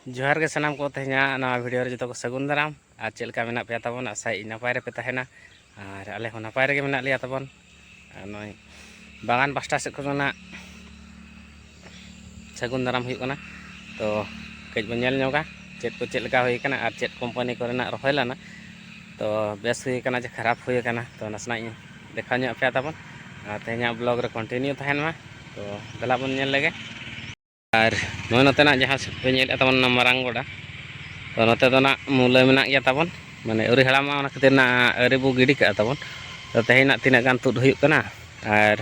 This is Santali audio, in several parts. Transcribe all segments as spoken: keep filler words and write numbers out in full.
ᱡᱚᱦᱟᱨ ᱜᱮ ᱥᱟᱱᱟᱢ ᱠᱚ, ᱛᱮᱦᱮᱧᱟᱜ ᱱᱚᱣᱟ ᱵᱷᱤᱰᱤᱭᱳ ᱨᱮ ᱡᱚᱛᱚ ᱠᱚ ᱥᱟᱹᱜᱩᱱ ᱫᱟᱨᱟᱢ᱾ ᱟᱨ ᱪᱮᱫ ᱞᱮᱠᱟ ᱢᱮᱱᱟᱜ ᱯᱮᱭᱟ ᱛᱟᱵᱚᱱ? ᱟᱥᱟᱭᱮᱫ ᱟᱹᱧ ᱱᱟᱯᱟᱭ ᱨᱮᱯᱮ ᱛᱟᱦᱮᱱᱟ, ᱟᱨ ᱟᱞᱮ ᱦᱚᱸ ᱱᱟᱯᱟᱭ ᱨᱮᱜᱮ ᱢᱮᱱᱟᱜ ᱞᱮᱭᱟ ᱛᱟᱵᱚᱱ᱾ ᱟᱨ ᱱᱚᱜᱼᱚᱭ ᱵᱟᱜᱟᱱ ᱯᱟᱥᱴᱟ ᱥᱮᱫ ᱠᱷᱚᱱᱟᱜ ᱥᱟᱹᱜᱩᱱ ᱫᱟᱨᱟᱢ ᱦᱩᱭᱩᱜ ᱠᱟᱱᱟ᱾ ᱛᱚ ᱠᱟᱹᱡ ᱵᱚᱱ ᱧᱮᱞ ᱧᱚᱜᱟ ᱪᱮᱫ ᱠᱚ ᱪᱮᱫ ᱞᱮᱠᱟ ᱦᱩᱭ ᱠᱟᱱᱟ ᱟᱨ ᱪᱮᱫ ᱠᱳᱢᱯᱟᱱᱤ ᱠᱚᱨᱮᱱᱟᱜ ᱨᱚᱦᱚᱭ ᱞᱮᱱᱟ᱾ ᱛᱚ ᱵᱮᱥ ᱦᱩᱭ ᱠᱟᱱᱟ ᱪᱮ ᱠᱷᱟᱨᱟᱯ ᱦᱩᱭ ᱠᱟᱱᱟ, ᱛᱚ ᱱᱟᱥᱮᱱᱟᱜ ᱤᱧ ᱫᱮᱠᱷᱟᱣ ᱧᱚᱜ ᱟᱯᱮᱭᱟ ᱛᱟᱵᱚᱱ᱾ ᱟᱨ ᱛᱮᱦᱮᱧᱟᱜ ᱵᱞᱚᱜ ᱨᱮ ᱠᱚᱱᱴᱤᱱᱤᱭᱩ ᱛᱟᱦᱮᱱ ᱢᱟ᱾ ᱛᱚ ᱫᱮᱞᱟ ᱵᱚᱱ ᱧᱮᱞ ᱞᱮᱜᱮ᱾ ᱟᱨ ᱱᱚᱜᱼᱚᱭ ᱱᱚᱛᱮᱱᱟᱜ ᱡᱟᱦᱟᱸ ᱥᱮᱫ ᱯᱮ ᱧᱮᱞᱮᱫᱼᱟ ᱛᱟᱵᱚᱱ, ᱚᱱᱟ ᱢᱟᱨᱟᱝ ᱜᱚᱰᱟ, ᱛᱚ ᱱᱚᱛᱮ ᱫᱚ ᱱᱟᱜ ᱢᱩᱞᱟᱹ ᱢᱮᱱᱟᱜ ᱜᱮᱭᱟ ᱛᱟᱵᱚᱱ, ᱢᱟᱱᱮ ᱟᱹᱣᱨᱤ ᱦᱟᱲᱟᱢᱚᱜᱼᱟ, ᱚᱱᱟ ᱠᱷᱟᱹᱛᱤᱨ ᱱᱟᱜ ᱟᱹᱣᱨᱤ ᱵᱚ ᱜᱤᱰᱤ ᱠᱟᱜᱼᱟ ᱛᱟᱵᱚᱱ᱾ ᱛᱚ ᱛᱮᱦᱮᱧ ᱱᱟᱜ ᱛᱤᱱᱟᱹᱜ ᱜᱟᱱ ᱛᱩᱫ ᱦᱩᱭᱩᱜ ᱠᱟᱱᱟ, ᱟᱨ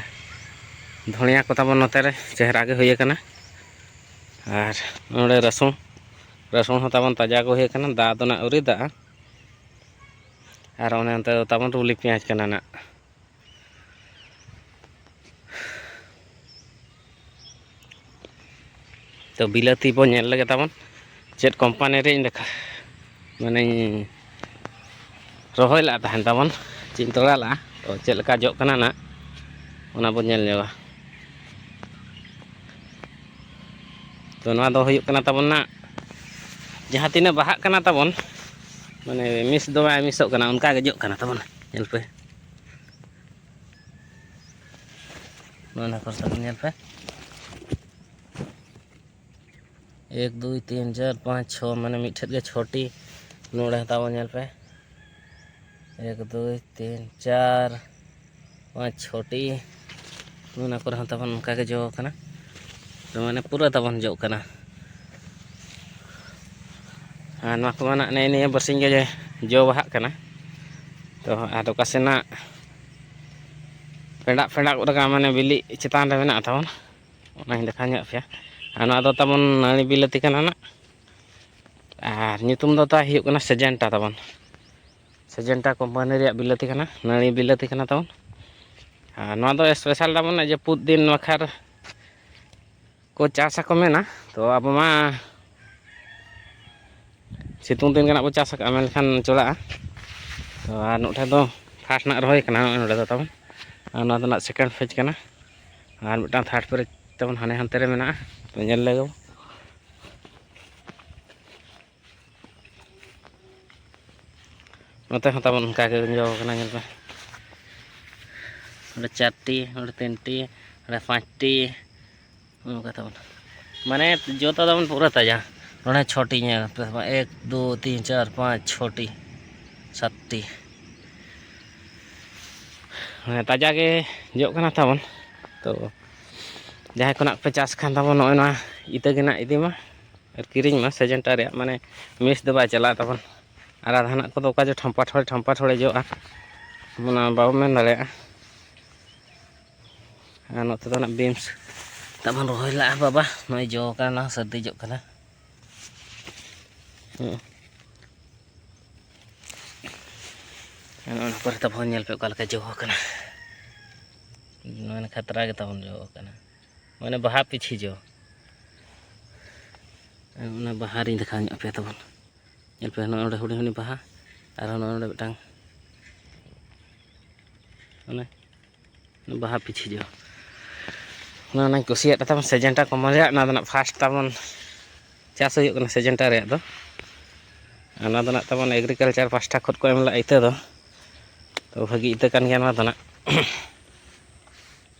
ᱫᱷᱚᱱᱤᱭᱟᱹ ᱠᱚ ᱛᱟᱵᱚᱱ ᱱᱚᱛᱮ ᱨᱮ ᱪᱮᱦᱨᱟ ᱜᱮ ᱦᱩᱭ ᱟᱠᱟᱱᱟ᱾ ᱟᱨ ᱱᱚᱰᱮ ᱨᱟᱹᱥᱩᱱ, ᱨᱟᱹᱥᱩᱱ ᱦᱚᱸ ᱛᱟᱵᱚᱱ ᱛᱟᱡᱟ ᱜᱮ ᱦᱩᱭ ᱟᱠᱟᱱᱟ, ᱫᱟᱜ ᱫᱚ ᱱᱟᱜ ᱟᱹᱣᱨᱤ ᱫᱟᱜᱼᱟ᱾ ᱟᱨ ᱚᱱᱮ ᱚᱱᱛᱮ ᱫᱚ ᱛᱟᱵᱚᱱ ᱨᱩᱞᱤ ᱯᱮᱸᱭᱟᱡᱽ ᱠᱟᱱᱟ ᱱᱟᱜ᱾ ᱛᱚ ᱵᱤᱞᱟᱹᱛᱤ ᱵᱚᱱ ᱧᱮᱞ ᱞᱮᱜᱮ ᱛᱟᱵᱚᱱ, ᱪᱮᱫ ᱠᱳᱢᱯᱟᱱᱤ ᱨᱮ ᱤᱧ ᱫᱮᱠᱷᱟ, ᱢᱟᱱᱮᱧ ᱨᱚᱦᱚᱭ ᱞᱮᱫ ᱛᱟᱦᱮᱱ ᱛᱟᱵᱚᱱ, ᱪᱮᱫ ᱤᱧ ᱛᱚᱲᱟ ᱞᱮᱫᱼᱟ, ᱛᱚ ᱪᱮᱫ ᱞᱮᱠᱟ ᱡᱚᱜ ᱠᱟᱱᱟ ᱱᱟᱜ, ᱚᱱᱟ ᱵᱚᱱ ᱧᱮᱞ ᱧᱚᱜᱟ᱾ ᱛᱚ ᱱᱚᱣᱟ ᱫᱚ ᱦᱩᱭᱩᱜ ᱠᱟᱱᱟ ᱛᱟᱵᱚᱱ ᱱᱟᱜ, ᱡᱟᱦᱟᱸ ᱛᱤᱱᱟᱹᱜ ᱵᱟᱦᱟᱜ ᱠᱟᱱᱟ ᱛᱟᱵᱚᱱ, ᱢᱟᱱᱮ ᱢᱤᱥ ᱫᱚ ᱵᱟᱭ ᱢᱤᱥᱚᱜ ᱠᱟᱱᱟ, ᱚᱱᱠᱟ ᱜᱮ ᱡᱚᱜ ᱠᱟᱱᱟ ᱛᱟᱵᱚᱱ᱾ ᱧᱮᱞ ᱯᱮ, ᱱᱚᱣᱟ ᱠᱚᱨᱮ ᱛᱟᱵᱚᱱ ᱧᱮᱞ ᱯᱮ, ᱮᱠ ᱫᱩᱭ ᱛᱤᱱ ᱪᱟᱨ ᱯᱟᱸᱪ ᱪᱷᱚ, ᱢᱟᱱᱮ ᱢᱤᱫ ᱴᱷᱮᱱ ᱜᱮ ᱪᱷᱚᱴᱤ ᱱᱚᱰᱮ ᱦᱚᱸ ᱛᱟᱵᱚᱱ ᱧᱮᱞ ᱯᱮ, ᱮᱠ ᱫᱩᱭ ᱛᱤᱱ ᱪᱟᱨ ᱯᱟᱸᱪ ᱪᱷᱚᱴᱤ᱾ ᱱᱚᱣᱟ ᱠᱚᱨᱮ ᱦᱚᱸ ᱛᱟᱵᱚᱱ ᱚᱱᱠᱟ ᱜᱮ ᱡᱚ ᱠᱟᱱᱟ, ᱛᱚ ᱢᱟᱱᱮ ᱯᱩᱨᱟᱹ ᱛᱟᱵᱚᱱ ᱡᱚᱜ ᱠᱟᱱᱟ᱾ ᱟᱨ ᱱᱚᱣᱟ ᱠᱚᱢᱟ ᱱᱟᱜ ᱱᱮᱜᱼᱮ ᱱᱤᱭᱟᱹ ᱵᱟᱨᱥᱤᱧ ᱜᱮ ᱡᱚ ᱵᱟᱦᱟᱜ ᱠᱟᱱᱟ᱾ ᱛᱚ ᱟᱨ ᱚᱠᱟ ᱥᱮᱱᱟᱜ ᱯᱮᱸᱰᱟᱜ ᱯᱮᱸᱰᱟᱜ ᱜᱚᱫ ᱟᱠᱟᱱ, ᱢᱟᱱᱮ ᱵᱤᱞᱤ ᱪᱮᱛᱟᱱ ᱨᱮ ᱢᱮᱱᱟᱜ ᱛᱟᱵᱚᱱ, ᱚᱱᱟᱧ ᱫᱮᱠᱷᱟᱣ ᱧᱚᱜ ᱯᱮᱭᱟ᱾ ᱟᱨ ᱱᱚᱣᱟ ᱫᱚ ᱛᱟᱵᱚᱱ ᱱᱟᱹᱲᱤ ᱵᱤᱞᱟᱹᱛᱤ ᱠᱟᱱᱟ ᱱᱟᱜ᱾ ᱟᱨ ᱧᱩᱛᱩᱢ ᱫᱚ ᱛᱟᱭ ᱦᱩᱭᱩᱜ ᱠᱟᱱᱟ ᱥᱮᱡᱮᱱᱴᱟ ᱛᱟᱵᱚᱱ᱾ ᱥᱮᱡᱮᱱᱴᱟ ᱠᱳᱢᱯᱟᱱᱤ ᱨᱮᱭᱟᱜ ᱵᱤᱞᱟᱹᱛᱤ ᱠᱟᱱᱟ, ᱱᱟᱹᱲᱤ ᱵᱤᱞᱟᱹᱛᱤ ᱠᱟᱱᱟ ᱛᱟᱵᱚᱱ᱾ ᱟᱨ ᱱᱚᱣᱟ ᱫᱚ ᱥᱯᱮᱥᱟᱞ ᱛᱟᱵᱚᱱ ᱡᱟᱹᱯᱩᱫ ᱫᱤᱱ ᱵᱟᱠᱷᱨᱟ ᱠᱚ ᱪᱟᱥ ᱟᱠᱚ ᱢᱮᱱᱟ᱾ ᱛᱚ ᱟᱵᱚ ᱢᱟ ᱥᱤᱛᱩᱝ ᱫᱤᱱ ᱜᱮ ᱱᱟᱜ ᱵᱚ ᱪᱟᱥ ᱟᱠᱟᱫᱼᱟ, ᱢᱮᱱᱠᱷᱟᱱ ᱪᱚᱞᱟᱜᱼᱟ᱾ ᱛᱚ ᱟᱨ ᱱᱚᱰᱮ ᱫᱚ ᱯᱷᱟᱥᱴ ᱱᱟᱜ ᱨᱚᱦᱚᱭ ᱠᱟᱱᱟ, ᱱᱚᱜᱼᱚᱭ ᱱᱚᱰᱮ ᱫᱚ ᱛᱟᱵᱚᱱ᱾ ᱟᱨ ᱱᱚᱣᱟ ᱫᱚ ᱱᱟᱜ ᱥᱮᱠᱮᱱᱰ ᱯᱷᱮᱡᱽ ᱠᱟᱱᱟ᱾ ᱟᱨ ᱢᱤᱫᱴᱟᱝ ᱛᱷᱟᱨᱰ ᱯᱷᱮᱡᱽ ᱛᱟᱵᱚᱱ ᱦᱟᱱᱮ ᱦᱟᱱᱛᱮ ᱨᱮ ᱢᱮᱱᱟᱜᱼᱟ, ᱛᱚ ᱧᱮᱞ ᱞᱮᱜᱮ ᱵᱚ᱾ ᱱᱚᱛᱮ ᱦᱚᱸ ᱛᱟᱵᱚᱱ ᱚᱱᱠᱟ ᱜᱮ ᱡᱚ ᱠᱟᱱᱟ, ᱧᱮᱞ ᱯᱮ᱾ ᱚᱸᱰᱮ ᱪᱟᱨᱴᱤ, ᱚᱸᱰᱮ ᱛᱤᱱᱴᱤ, ᱚᱸᱰᱮ ᱯᱟᱸᱪᱴᱤ, ᱱᱚᱝᱠᱟ ᱛᱟᱵᱚᱱ᱾ ᱢᱟᱱᱮ ᱡᱚ ᱛᱟᱵᱚᱱ ᱯᱩᱨᱟᱹ ᱛᱟᱡᱟ᱾ ᱱᱚᱰᱮ ᱪᱷᱚᱴᱤ, ᱧᱮᱞ ᱯᱮ, ᱮᱠ, ᱫᱩ, ᱛᱤᱱ, ᱪᱟᱨ, ᱯᱟᱸᱪ, ᱪᱷᱚᱴᱤ, ᱥᱟᱛᱴᱤ᱾ ᱦᱮᱸ, ᱛᱟᱡᱟ ᱜᱮ ᱡᱚᱜ ᱠᱟᱱᱟ ᱛᱟᱵᱚᱱ᱾ ᱛᱚ, ᱡᱟᱦᱟᱸᱭ ᱠᱷᱚᱱᱟᱜ ᱯᱮ ᱪᱟᱥ ᱠᱷᱟᱱ ᱛᱟᱵᱚᱱ, ᱱᱚᱜᱼᱚᱭ ᱱᱚᱣᱟ ᱤᱛᱟᱹ ᱜᱮ ᱱᱟᱜ ᱤᱫᱤ ᱢᱟ ᱟᱨ ᱠᱤᱨᱤᱧ ᱢᱟ᱾ ᱥᱮᱡᱮᱱᱴᱟ ᱨᱮᱭᱟᱜ ᱢᱟᱱᱮ ᱢᱤᱥ ᱫᱚ ᱵᱟᱭ ᱪᱟᱞᱟᱜᱼᱟ ᱛᱟᱵᱚᱱ᱾ ᱟᱨ ᱟᱫᱷᱟᱱᱟᱜ ᱠᱚᱫᱚ ᱚᱠᱟ ᱡᱚ ᱴᱷᱟᱢᱯᱟ ᱴᱷᱚᱲᱮ, ᱴᱷᱟᱢᱯᱟ ᱴᱷᱚᱲᱮ ᱡᱚᱜᱼᱟ, ᱚᱱᱟ ᱵᱟᱵᱚᱱ ᱢᱮᱱ ᱫᱟᱲᱮᱭᱟᱜᱼᱟ᱾ ᱟᱨ ᱱᱚᱛᱮ ᱫᱚ ᱱᱟᱜ ᱵᱤᱢᱥ ᱛᱟᱵᱚᱱ ᱨᱚᱦᱚᱭ ᱞᱟᱜᱼᱟ ᱵᱟᱵᱟ, ᱱᱚᱜᱼᱚᱭ ᱡᱚ ᱠᱟᱱᱟ, ᱥᱟᱹᱨᱫᱤ ᱡᱚᱜ ᱠᱟᱱᱟ᱾ ᱦᱩᱸ᱾ ᱟᱨ ᱱᱚᱜᱼᱚ ᱱᱚᱣᱟ ᱠᱚᱨᱮ ᱛᱟᱵᱚᱱ ᱧᱮᱞ ᱯᱮ ᱚᱠᱟ ᱞᱮᱠᱟ ᱡᱚ ᱠᱟᱱᱟ, ᱢᱟᱱᱮ ᱠᱷᱟᱛᱨᱟ ᱜᱮ ᱛᱟᱵᱚᱱ ᱡᱚ ᱠᱟᱱᱟ, ᱢᱟᱱᱮ ᱵᱟᱦᱟ ᱯᱤᱪᱷᱤ ᱡᱚ᱾ ᱟᱨ ᱚᱱᱟ ᱵᱟᱦᱟ ᱨᱤᱧ ᱫᱮᱠᱷᱟᱣ ᱧᱚᱜ ᱟᱯᱮᱭᱟ ᱛᱟᱵᱚᱱ, ᱧᱮᱞ ᱯᱮ ᱱᱚᱜᱼᱚᱭ ᱱᱚᱰᱮ ᱦᱩᱰᱤᱧ ᱦᱩᱰᱤᱧ ᱵᱟᱦᱟ, ᱟᱨ ᱱᱚᱜᱼᱚᱭ ᱱᱚᱰᱮ ᱢᱤᱫᱴᱟᱝ ᱚᱱᱮ ᱵᱟᱦᱟ ᱯᱤᱪᱷᱤ ᱡᱚ᱾ ᱚᱱᱟ ᱚᱱᱟᱧ ᱠᱩᱥᱤᱭᱟᱜ ᱛᱟᱵᱚᱱ ᱥᱮᱡᱮᱱᱴᱟ ᱠᱚᱢᱚᱞ ᱨᱮᱭᱟᱜ, ᱚᱱᱟ ᱫᱚ ᱱᱟᱜ ᱯᱷᱟᱥᱴ ᱛᱟᱵᱚᱱ ᱪᱟᱥ ᱦᱩᱭᱩᱜ ᱠᱟᱱᱟ ᱥᱮᱡᱮᱱᱴᱟ ᱨᱮᱭᱟᱜ ᱫᱚ᱾ ᱚᱱᱟ ᱫᱚ ᱱᱟᱜ ᱛᱟᱵᱚᱱ ᱮᱜᱽᱨᱤᱠᱟᱞᱪᱟᱨ ᱯᱟᱥᱴᱟ ᱠᱷᱚᱱ ᱠᱚ ᱮᱢ ᱞᱮᱫᱼᱟ ᱤᱛᱟᱹ ᱫᱚ, ᱛᱚ ᱵᱷᱟᱹᱜᱤ ᱤᱛᱟᱹ ᱠᱟᱱ ᱜᱮᱭᱟ ᱱᱚᱣᱟ ᱫᱚ ᱱᱟᱜ᱾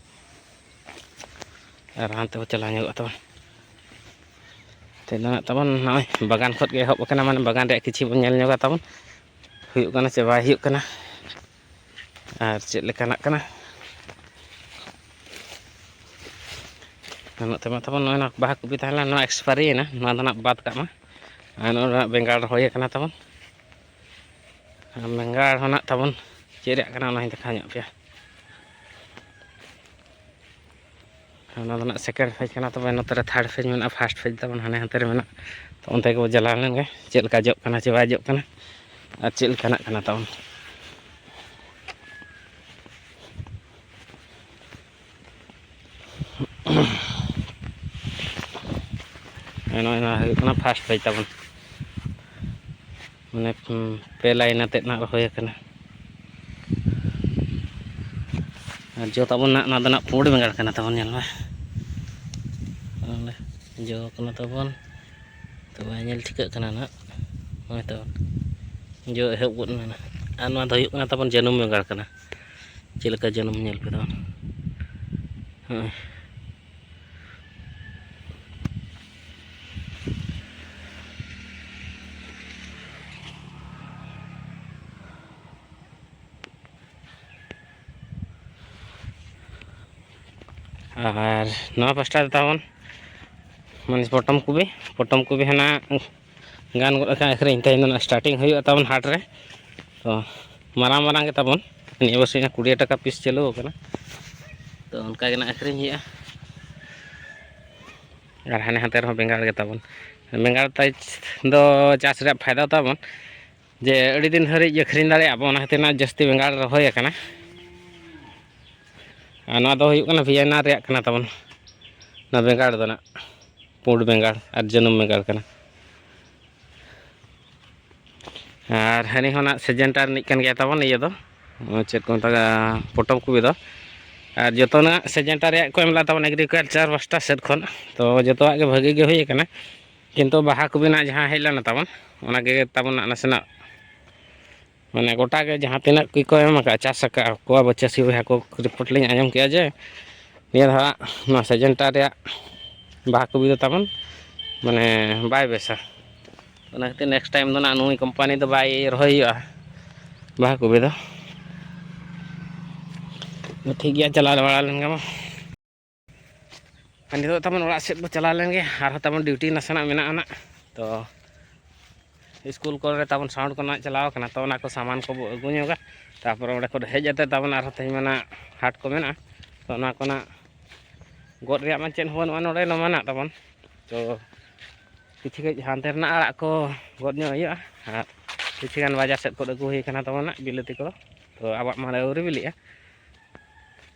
ᱟᱨ ᱦᱟᱱᱛᱮ ᱵᱚ ᱪᱟᱞᱟᱣ ᱧᱚᱜᱚᱜᱼᱟ ᱛᱟᱵᱚᱱ᱾ ᱛᱮᱦᱮᱧ ᱫᱚ ᱱᱟᱜ ᱛᱟᱵᱚᱱ ᱱᱚᱜᱼᱚᱭ ᱵᱟᱜᱟᱱ ᱠᱷᱚᱱ ᱜᱮ ᱮᱦᱚᱵ ᱟᱠᱟᱱᱟ, ᱢᱟᱱᱮ ᱵᱟᱜᱟᱱ ᱨᱮᱭᱟᱜ ᱠᱤᱪᱷᱩ ᱵᱚᱱ ᱧᱮᱞ ᱧᱚᱜᱟ ᱛᱟᱵᱚᱱ, ᱦᱩᱭᱩᱜ ᱠᱟᱱᱟ ᱥᱮ ᱵᱟᱭ ᱦᱩᱭᱩᱜ ᱠᱟᱱᱟ, ᱟᱨ ᱪᱮᱫ ᱞᱮᱠᱟᱱᱟᱜ ᱠᱟᱱᱟ᱾ ᱟᱨ ᱱᱚᱛᱮ ᱢᱟ ᱛᱟᱵᱚᱱ ᱱᱚᱜᱼᱚᱭ ᱱᱚᱣᱟ ᱵᱟᱦᱟ ᱠᱚᱯᱤ ᱛᱟᱦᱮᱸ ᱞᱮᱱᱟ, ᱱᱚᱣᱟ ᱮᱠᱥᱯᱟᱭᱨᱤ ᱭᱮᱱᱟ, ᱱᱚᱣᱟ ᱫᱚ ᱱᱟᱜ ᱵᱟᱫ ᱠᱟᱜ ᱢᱟ᱾ ᱟᱨ ᱱᱚᱜᱼᱚᱭ ᱱᱚᱣᱟ ᱵᱮᱸᱜᱟᱲ ᱨᱚᱦᱚᱭ ᱟᱠᱟᱱᱟ ᱛᱟᱵᱚᱱ, ᱟᱨ ᱵᱮᱸᱜᱟᱲ ᱦᱚᱸ ᱱᱟᱜ ᱛᱟᱵᱚᱱ ᱪᱮᱫ ᱨᱮᱭᱟᱜ ᱠᱟᱱᱟ, ᱚᱱᱟ ᱦᱚᱸᱧ ᱫᱮᱠᱷᱟᱣ ᱧᱚᱜ ᱯᱮᱭᱟ᱾ ᱚᱱᱟ ᱫᱚ ᱱᱟᱜ ᱥᱮᱠᱮᱱᱰ ᱯᱷᱮᱡᱽ ᱠᱟᱱᱟ, ᱛᱚᱵᱮ ᱱᱚᱛᱮ ᱨᱮ ᱛᱷᱟᱨᱰ ᱯᱷᱮᱡᱽ ᱢᱮᱱᱟᱜᱼᱟ, ᱯᱷᱟᱥᱴ ᱯᱷᱮᱡᱽ ᱛᱟᱵᱚᱱ ᱦᱟᱱᱮ ᱦᱟᱱᱛᱮ ᱨᱮ ᱢᱮᱱᱟᱜᱼᱟ᱾ ᱛᱚ ᱚᱱᱛᱮ ᱜᱮᱵᱚ ᱪᱟᱞᱟᱣ ᱞᱮᱱ ᱜᱮ, ᱪᱮᱫ ᱞᱮᱠᱟ ᱡᱚᱜ ᱠᱟᱱᱟ ᱪᱮ ᱵᱟᱭ ᱡᱚᱜ ᱠᱟᱱᱟ, ᱟᱨ ᱪᱮᱫ ᱞᱮᱠᱟᱱᱟᱜ ᱠᱟᱱᱟ ᱛᱟᱵᱚᱱ᱾ ᱱᱚᱜᱼᱚᱭ ᱱᱚᱣᱟ ᱦᱩᱭᱩᱜ ᱠᱟᱱᱟ ᱯᱷᱟᱥᱴ ᱯᱷᱮᱡᱽ ᱛᱟᱵᱚᱱ, ᱢᱟᱱᱮ, ᱩᱸ, ᱯᱮ ᱞᱟᱭᱤᱱ ᱟᱛᱮᱫ ᱱᱟᱜ ᱨᱚᱦᱚᱭ ᱟᱠᱟᱱᱟ᱾ ᱟᱨ ᱡᱚ ᱛᱟᱵᱚᱱ ᱱᱟᱜ, ᱱᱚᱣᱟ ᱫᱚ ᱱᱟᱜ ᱯᱩᱸᱰ ᱵᱮᱸᱜᱟᱲ ᱠᱟᱱᱟ ᱛᱟᱵᱚᱱ, ᱧᱮᱞ ᱢᱮ᱾ ᱚᱸᱰᱮ ᱡᱚ ᱠᱟᱱᱟ ᱛᱟᱵᱚᱱ, ᱛᱚ ᱵᱟᱭ ᱧᱮᱞ ᱴᱷᱤᱠᱟᱹᱜ ᱠᱟᱱᱟ ᱱᱟᱜ, ᱱᱚᱜᱼᱚᱭ ᱛᱟᱵᱚᱱ᱾ ᱡᱚ ᱮᱦᱚᱵ ᱜᱚᱫ ᱮᱱᱟ᱾ ᱟᱨ ᱱᱚᱣᱟ ᱫᱚ ᱦᱩᱭᱩᱜ ᱠᱟᱱᱟ ᱛᱟᱵᱚᱱ ᱡᱟᱹᱱᱩᱢ ᱵᱮᱸᱜᱟᱲ ᱠᱟᱱᱟ᱾ ᱪᱮᱫ ᱞᱮᱠᱟ ᱡᱟᱹᱱᱩᱢ ᱧᱮᱞ ᱯᱮ ᱛᱟᱵᱚᱱ᱾ ᱦᱚᱸᱜᱼᱚᱭ᱾ ᱟᱨ ᱱᱚᱣᱟ ᱯᱟᱥᱴᱟ ᱨᱮ ᱛᱟᱵᱚᱱ ᱢᱟᱱᱮ ᱯᱚᱴᱚᱢ ᱠᱚᱵᱤ, ᱯᱚᱴᱚᱢ ᱠᱚᱵᱤ ᱦᱟᱱᱟ ᱜᱟᱱ ᱜᱚᱫ ᱟᱠᱟᱱ ᱟᱹᱠᱷᱨᱤᱧ, ᱛᱮᱦᱮᱧ ᱫᱚ ᱱᱟᱜ starting ᱦᱩᱭᱩᱜᱼᱟ ᱛᱟᱵᱚᱱ ᱦᱟᱴ ᱨᱮ᱾ ᱛᱚ ᱢᱟᱨᱟᱝ ᱢᱟᱨᱟᱝ ᱜᱮ ᱛᱟᱵᱚᱱ, ᱱᱤᱭᱟᱹ ᱵᱚᱪᱷᱚᱨ ᱠᱩᱲᱤ ᱴᱟᱠᱟ piece ᱪᱟᱹᱞᱩ ᱟᱠᱟᱱᱟ᱾ ᱛᱚ ᱚᱱᱠᱟ ᱜᱮ ᱱᱟᱜ ᱟᱹᱠᱷᱨᱤᱧ ᱦᱩᱭᱩᱜᱼᱟ᱾ ᱟᱨ ᱦᱟᱱᱮ ᱦᱟᱱᱛᱮ ᱨᱮᱦᱚᱸ ᱵᱮᱸᱜᱟᱲ ᱜᱮ ᱛᱟᱵᱚᱱ᱾ ᱵᱮᱸᱜᱟᱲ ᱛᱟᱭ ᱫᱚ ᱪᱟᱥ ᱨᱮᱭᱟᱜ ᱯᱷᱟᱭᱫᱟ ᱛᱟᱵᱚᱱ ᱡᱮ ᱟᱹᱰᱤ ᱫᱤᱱ ᱦᱟᱹᱨᱤᱡ ᱟᱹᱠᱷᱨᱤᱧ ᱫᱟᱲᱮᱭᱟᱜᱼᱟ ᱵᱚᱱ, ᱚᱱᱟ ᱠᱷᱟᱹᱛᱤᱨ ᱱᱟᱜ ᱡᱟᱹᱥᱛᱤ ᱵᱮᱸᱜᱟᱲ ᱨᱚᱦᱚᱭ ᱟᱠᱟᱱᱟ᱾ ᱟᱨ ᱱᱚᱣᱟ ᱫᱚ ᱦᱩᱭᱩᱜ ᱠᱟᱱᱟ ᱵᱷᱤᱭᱮᱱᱟ ᱨᱮᱭᱟᱜ ᱠᱟᱱᱟ ᱛᱟᱵᱚᱱ᱾ ᱱᱚᱣᱟ ᱵᱮᱸᱜᱟᱲ ᱫᱚ ᱱᱟᱜ ᱯᱩᱸᱰ ᱵᱮᱸᱜᱟᱲ ᱟᱨ ᱡᱟᱹᱱᱩᱢ ᱵᱮᱸᱜᱟᱲ ᱠᱟᱱᱟ᱾ ᱟᱨ ᱦᱟᱹᱱᱤ ᱦᱚᱸ ᱱᱟᱜ ᱥᱮᱡᱮᱱᱴᱟ ᱨᱤᱱᱤᱡ ᱠᱟᱱ ᱜᱮᱭᱟ ᱛᱟᱵᱚᱱ ᱤᱭᱟᱹ ᱫᱚ, ᱪᱮᱫ ᱠᱚ ᱢᱮᱛᱟᱜᱼᱟ, ᱯᱚᱴᱚᱢ ᱠᱚᱵᱤ ᱫᱚ᱾ ᱟᱨ ᱡᱚᱛᱚᱱᱟᱜ ᱥᱮᱡᱮᱱᱴᱟ ᱨᱮᱭᱟᱜ ᱠᱚ ᱮᱢ ᱞᱮᱫ ᱛᱟᱵᱚᱱ agriculture ᱯᱟᱥᱴᱟ ᱥᱮᱫ ᱠᱷᱚᱱ᱾ ᱛᱚ ᱡᱚᱛᱚᱣᱟᱜ ᱜᱮ ᱵᱷᱟᱹᱜᱤ ᱜᱮ ᱦᱩᱭ ᱟᱠᱟᱱᱟ, ᱠᱤᱱᱛᱩ ᱵᱟᱦᱟ ᱠᱚᱵᱤ ᱱᱟᱜ ᱡᱟᱦᱟᱸ ᱦᱮᱡ ᱞᱮᱱᱟ ᱛᱟᱵᱚᱱ, ᱚᱱᱟ ᱜᱮ ᱛᱟᱵᱚᱱ ᱱᱟᱜ ᱱᱟᱥᱮᱱᱟᱜ ᱢᱟᱱᱮ ᱜᱚᱴᱟ ᱜᱮ ᱡᱟᱦᱟᱸ ᱛᱤᱱᱟᱹᱜ ᱠᱚ ᱠᱚ ᱮᱢ ᱟᱠᱟᱫ, ᱪᱟᱥ ᱟᱠᱟᱫ ᱠᱚ ᱟᱵᱚ ᱪᱟᱹᱥᱤ ᱵᱚᱭᱦᱟ ᱠᱚ, report ᱞᱤᱧ ᱟᱸᱡᱚᱢ ᱠᱮᱜᱼᱟ ᱡᱮ ᱱᱤᱭᱟᱹ ᱫᱷᱟᱣ ᱱᱚᱣᱟ ᱥᱮᱡᱮᱱᱴᱟ ᱨᱮᱭᱟᱜ ᱵᱟᱦᱟ ᱠᱚᱵᱤ ᱫᱚ ᱛᱟᱵᱚᱱ ᱢᱟᱱᱮ ᱵᱟᱭ ᱵᱮᱥᱟ᱾ ᱚᱱᱟ ᱠᱷᱟᱹᱛᱤᱨ next time ᱫᱚ ᱱᱟᱜ ᱱᱩᱭ company ᱫᱚ ᱵᱟᱭ ᱨᱚᱦᱚᱭ ᱦᱩᱭᱩᱜᱼᱟ ᱵᱟᱦᱟ ᱠᱚᱵᱤ ᱫᱚ᱾ ᱴᱷᱤᱠ ᱜᱮᱭᱟ, ᱪᱟᱞᱟᱣ ᱵᱟᱲᱟ ᱞᱮᱱ ᱜᱮ ᱢᱟ᱾ ᱟᱨ ᱱᱤᱛᱚᱜ ᱛᱟᱵᱚᱱ ᱚᱲᱟᱜ ᱥᱮᱫ ᱵᱚ ᱪᱟᱞᱟᱣ ᱞᱮᱱ ᱜᱮ, ᱟᱨᱦᱚᱸ ᱛᱟᱵᱚᱱ duty ᱱᱟᱥᱮᱱᱟᱜ ᱢᱮᱱᱟᱜᱼᱟ ᱱᱟᱜ᱾ ᱛᱚ ᱥᱠᱩᱞ ᱠᱚᱨᱮ ᱛᱟᱵᱚᱱ sound ᱠᱚ ᱱᱟᱜ ᱪᱟᱞᱟᱣ ᱠᱟᱱᱟ, ᱛᱚ ᱚᱱᱟ ᱠᱚ ᱥᱟᱢᱟᱱ ᱠᱚᱵᱚ ᱟᱹᱜᱩ ᱧᱚᱜᱟ᱾ ᱛᱟᱨᱯᱚᱨᱮ ᱚᱸᱰᱮ ᱠᱷᱚᱱ ᱦᱮᱡ ᱠᱟᱛᱮ ᱛᱟᱵᱚᱱ ᱟᱨᱦᱚᱸ ᱛᱮᱦᱮᱧ ᱢᱟ ᱱᱟᱜ ᱦᱟᱴ ᱠᱚ ᱢᱮᱱᱟᱜᱼᱟ, ᱛᱚ ᱚᱱᱟ ᱠᱚ ᱱᱟᱜ ᱜᱚᱫ ᱨᱮᱭᱟᱜ ᱢᱟ ᱪᱮᱫ ᱦᱚᱸ ᱵᱟᱹᱱᱩᱜᱼᱟ ᱱᱚᱰᱮ ᱢᱟ ᱱᱟᱜ ᱛᱟᱵᱚᱱ᱾ ᱛᱚ ᱠᱤᱪᱷᱩ ᱠᱟᱹᱡ ᱦᱟᱱᱛᱮ ᱨᱮᱱᱟᱜ ᱟᱲᱟᱜ ᱠᱚ ᱜᱚᱫ ᱧᱚᱜ ᱦᱩᱭᱩᱜᱼᱟ, ᱟᱨ ᱠᱤᱪᱷᱩ ᱜᱟᱱ ᱵᱟᱡᱟᱨ ᱥᱮᱫ ᱠᱷᱚᱱ ᱟᱹᱜᱩ ᱦᱩᱭ ᱠᱟᱱᱟ ᱛᱟᱵᱚᱱ ᱱᱟᱜ ᱵᱤᱞᱟᱹᱛᱤ ᱠᱚ᱾ ᱛᱚ ᱟᱵᱚᱣᱟᱜ ᱢᱟ ᱟᱹᱣᱨᱤ ᱵᱤᱞᱤᱜᱼᱟ᱾